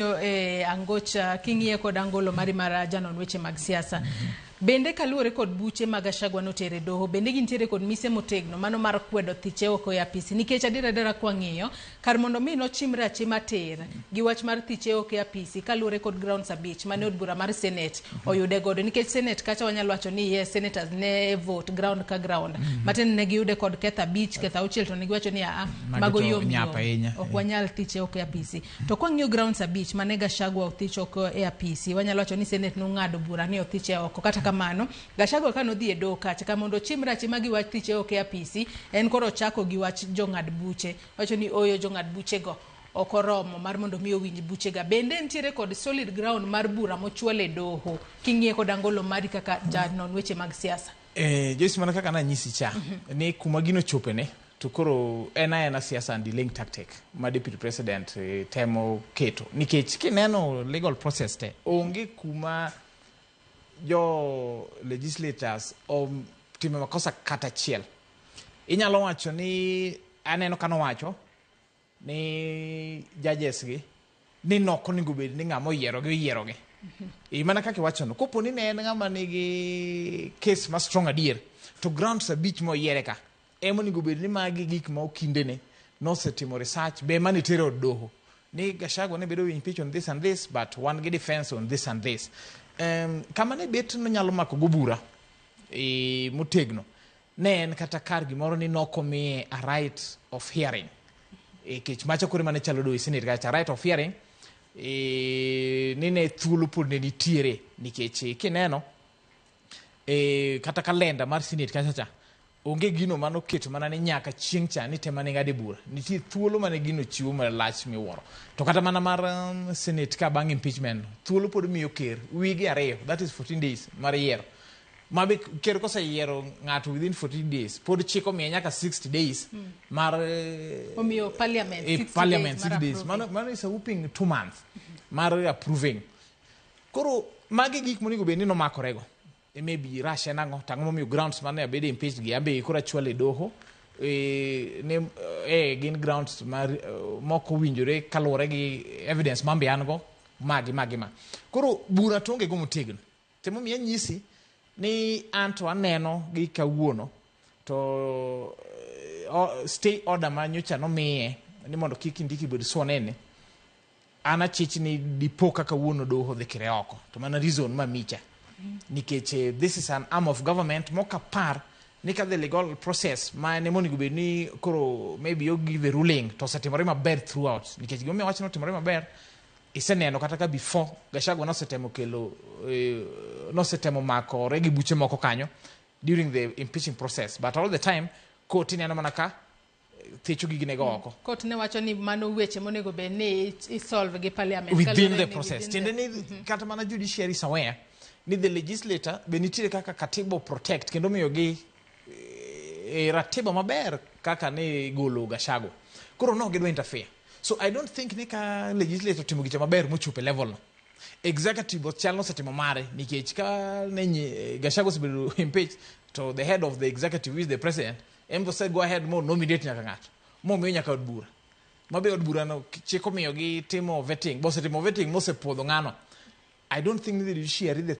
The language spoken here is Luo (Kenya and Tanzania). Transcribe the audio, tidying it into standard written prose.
E angocha king'iye kod angolo mari mar janon weche mag siasa, bende kaluwore kod buche ma Gachagua notere e doho, bende gintiere kod mise motegno mano mar kwedo thiche oko e apisi? Nikech adier adiera kwang'iyo kar mondo mi nochimre achima tir gi wach mar thiche oko e apisi kaluwore kod grounds 5 mane od bura mar Senate oyude godo, nikech Senate kacha wanyalo wacho ni yes, senators ne vote ground ka ground, matiende ne giyude kod ketho 5, ketho 6, to ne giwacho ni aa, Magi mago to yom nyap yom ahinya. Ok wanyal thiche oko e apisi. To kwang'iyo grounds 5 mane Gachagua othich oko e apisi, wanyalo wacho ni Senate nong'ado bura ni othiche oko. Kata kamano, Gachagua ka nodhi e doho kacha, ka mondo ochimre achima gi wach thiche oko e apisi, en koro ochako gi wach jong'ad buche. Wacho ni oyo, jong'ad buchego ok oromo mar mondo mi owinj buchega. Bende nitiere kod solid ground mar bura mochwal e doho king'iye kod angolo mari kaka janon weche mag siasa? Joyce, mana kaka nanyisi cha ni kuma gino chopene to koro en aena siasa and delaying tactic ma deputy president temo keto, nikech kineno legal process te, onge kuma jo legislators otimo makosa kata achiel. Inyalo wacho ni aneno ka nowacho ni judges gi ni nok onego bed ni ng'ama oyierogi oyierogi. E mana kaka iwachono, kopo ni ne en ng'ama nigi case ma strong adier, to grounds 5 moyiere ka ema onego bed ni magi gik ma okindene nosetimo research be mane tere od doho ni Gachagua ne bedo impeach on this and this, but wan gi defense on this and this. Kama ne bet nonyalo mako go bura motegno ne en kata kar gimoro ni nokomiye a right of hearing kech macha kore mane chalo do e Senate kacha right of hearing ni ne thuolo pod ne nitiere, nikech kineno kata kalenda mar Senate kacha cha onge gino manoketo mana ni nyaka chieng' cha ni tema ne ng'ade bura. Nitie thuolo mane gino chiwo malach miwuoro. To kata mana mar Senate ka bang' impeachment, thuolo pod miyo ker wige 2, that is 14 days mar yiero. Ma be ker koseyiero ng'ato within 14 days, pod chik omiye nyaka 60 days mar Omiyo parliament 60 parliament days mar 60 days. Approving. Mano is a whooping 2 months mar approving. Koro magi gik monego bed ni nomakorego. Maybe rush en ang'o? To ang'o momiyo grounds mane abede impeached gi ambe koro achwalo e doho ne gin grounds mar mok owinjore kaluwore gi evidence mambe an go magi magi ma. Koro bura to onge go motegno. Temomiyo anyisi ni an to aneno gi kawuono to stay order ma nyocha nomiye ni mondo kik Kindiki bed sworn in, an achich ni dipo ka kawuono doho dhi kire oko, to mana reason ma micha nikech this is an arm of government mok apar ni ka the legal process ma ne monego bed ni koro maybe o give a ruling to osetimore maber throughout, nikech gimomiyo wach notimore maber iseneno kata ka before Gachagua nosetemo kelo nosetemo makore gi buche moko kanyo during the impeaching process, but all the time court ineno mana ka thicho gigine go oko. Court ne wacho ni mano weche monego bed ni isolve gi parliament within kaluwore the ni process. Within Tiende ni kata mana judiciary is aware ni the legislator be nitiere kaka katiba protect kendo miyogi ratiba maber kaka ne golo Gachagua. Koro no gidwa interfere, so I don't think ni ka legislator otimo gicha maber mochopo e level no, executive chal nosetimo mare, nikech ka ne Gachagua osebedo impeached to the head of the executive, who is the president, en ose go ahead mo nominate nyaka ng'ato momiyo nyaka od bura mabe od bura no chik omiyogi timo vetting, bosetimo vetting mosepuodho ng'ano. I don't think ni the judiciary the